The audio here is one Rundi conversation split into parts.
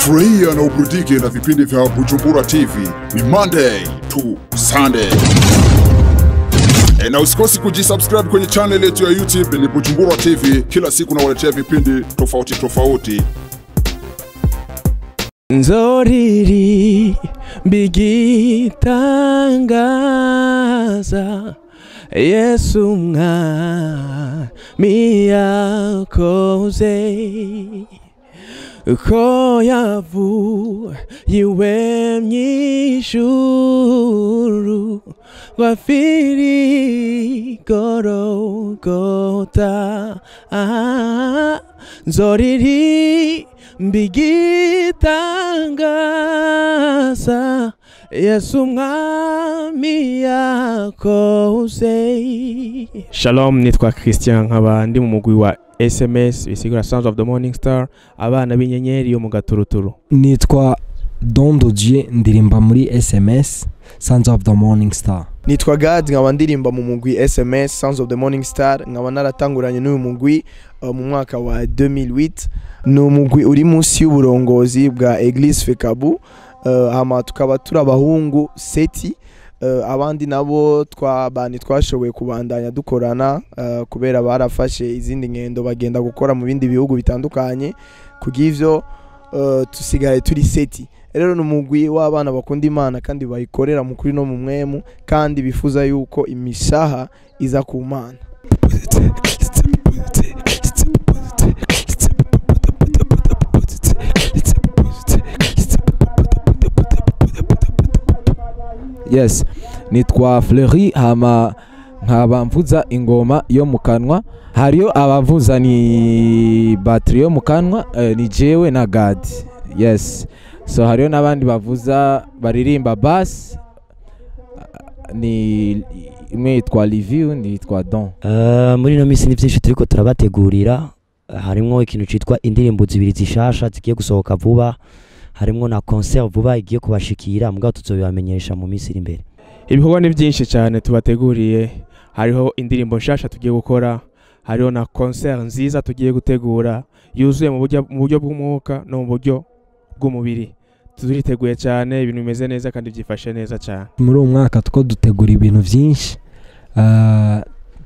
Furahia na uburudike na vipindi vya Bujumbura TV ni Monday to Sunday. Na usikosi kujisubscribe kwenye channel yetu ya YouTube ni Bujumbura TV. Kila siku nawaletea vipindi tofauti tofauti. Nzoriri bigitangaza Yesu mwami yakoze ko yavuye iwe mw'ijuru gwafiri Golgota. Nzoriri mbigitangaza Yesu mwami yakoze. Shalom, nitwa Christian nkaba ndi mu mugwi wa SMS bisigura Sons of the Morning Star, abana b'inyenyeri yo mu gaturuturu. Nitwa Don Dodier ndirimba muri SMS Sons of the Morning Star. Nitwa Gad nkaba ndirimba mu mugwi SMS Sons of the Morning Star, nkaba naratanguranye n'uyu mugwi mu mwaka wa 2008. Ni umugwi uri munsi y'uburongozi bwa Eglise Fekabu, hama tukaba turi abahungu seti. Abandi nabo twabani twashoboye kubandanya dukorana kubera barafashe izindi ngendo bagenda gukora mu bindi bihugu bitandukanye, kugivyo tusigaye turi seti. Rero n'umugwi w'abana bakunda Imana kandi bayikorera mu kuri no mu mwemu, kandi bifuza yuko imishaha iza ku Mana. Yes, nitwa Fleury hama nkaba mvuza ingoma yo mu kanwa. Hariyo abavuza ni batterie yo mu kanwa, ni jewe na Gad. Yes, so hariyo nabandi bavuza baririmba bass, ni imwe yitwa Liviu, undi yitwa Don. Muri no misi ni byinshi turiko turabategurira, harimwo ikintu citwa indirimbo zibiri zishasha zigiye gusohoka vuba, harimwo na concert vuba igiye kubashikira, mugabo tuzobibamenyesha mu minsi iri imbere. Ibikorwa ni byinshi cyane tubateguriye, hariho indirimbo nshasha tugiye gukora, hariho na concert nziza tugiye gutegura yuzuye mu buryo bw'umwuka no mu buryo bw'umubiri. Turiteguye cyane, ibintu bimeze neza kandi byifashe neza cyane. Muri uyu mwaka tuko dutegura ibintu byinshi,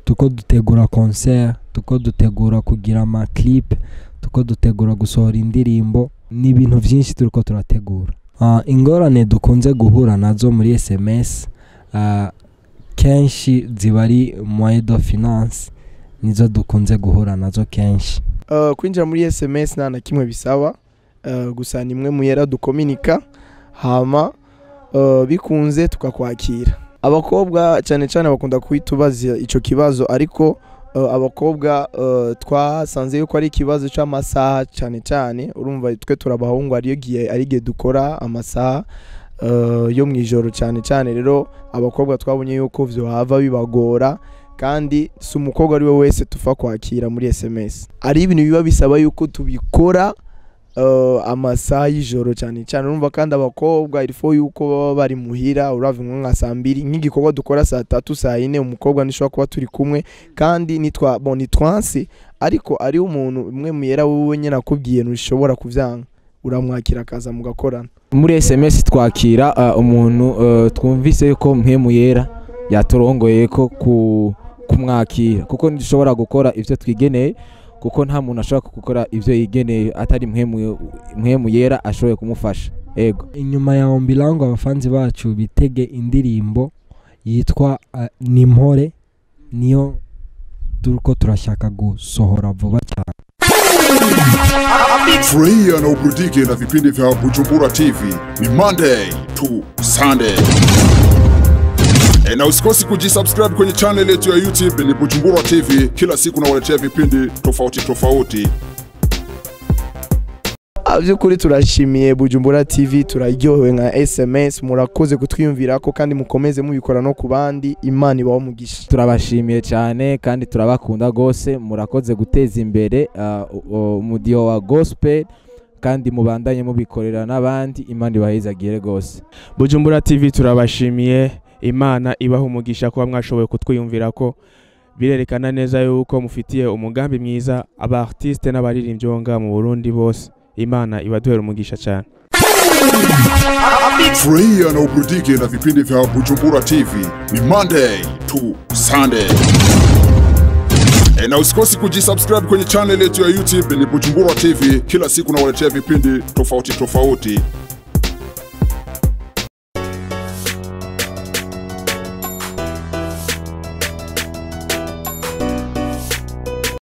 tuko dutegura concert, tuko dutegura kugira ama clip, tuko dutegura gusohora indirimbo, ni ibintu byinshi turiko turategura. Ingorane dukunze guhura nazo muri SMS kenshi ziba ari moyen de finance, nizo dukunze guhura nazo kenshi. Kwinjira muri SMS nta na kimwe bisaba, gusa nimwe muyera dukominika hama bikunze tukakwakira. Abakobwa cyane cyane bakunda kwitubaza ico kibazo, ariko abakobwa twasanze yuko ari ikibazo c'amasaha cyane cyane. Urumva twe turabahungu ariyo gihe ari gihe dukora amasaha yo mwijoro cyane cyane. Rero abakobwa twabonye yuko vyo hava bibagora, kandi si umukobwa ari we wese tufa kwakira muri SMS. Ari ibintu biba bisaba yuko tubikora amasaha y'ijoro cyane cyane. Urumva kandi abakobwa ilfo yuko baba bari muhira, urava nka saa mbiri, nk'igikorwa dukora saa tatu saa ine, umukobwa nishobora kuba turi kumwe, kandi nitwa bon nitwanse, ariko ari umuntu umwe muyera wowe nyine akubwiye ntushobora kuvyanga, uramwakira akaza mugakorana. Muri SMS twakira umuntu twumvise ko mpemu yera yatorongoye ko kumwakira, kuko ndushobora gukora ivyo twigeneye, kuko nta muntu ashobora gukora ivyo yigeneye atari mpemu yera ashoboye kumufasha. Ego, inyuma ya Ombilango abafanzi bacu bitege indirimbo yitwa Nimpore, niyo turiko turashaka gusohora vuba cyane. Furahia na uburudike na vipindi vya Bujumbura TV ni Monday to Sunday. Na usikosi kujisubscribe kwenye channel yetu ya YouTube ni Bujumbura TV. Kila siku nawaletea vipindi tofauti tofauti. Byukuri turashimiye Bujumbura TV, turaryohewe nka SMS, murakoze kutwiyumvirako kandi mukomeze mubikora no kubandi. Imana ibahe umugisha. Turabashimiye cyane kandi turabakunda gose, murakoze guteza imbere umudiho wa gospel, kandi mubandanye mubikorera n'abandi. Imana ibahezagire gose. Bujumbura TV turabashimiye, Imana ibahe umugisha kuba mwashoboye kutwiyumvirako. Birerekana neza yuko mufitiye umugambi mwiza aba artiste n'abaririmbyi bo ngaha mu Burundi bose. Imana ibaduhera umugisha cyane. Furahia na uburudike na vipindi vya Bujumbura TV ni Monday to Sunday. Na usikosi kujisubscribe kwenye channel yetu ya YouTube ni Bujumbura TV. Kila siku nawaletea vipindi tofauti tofauti.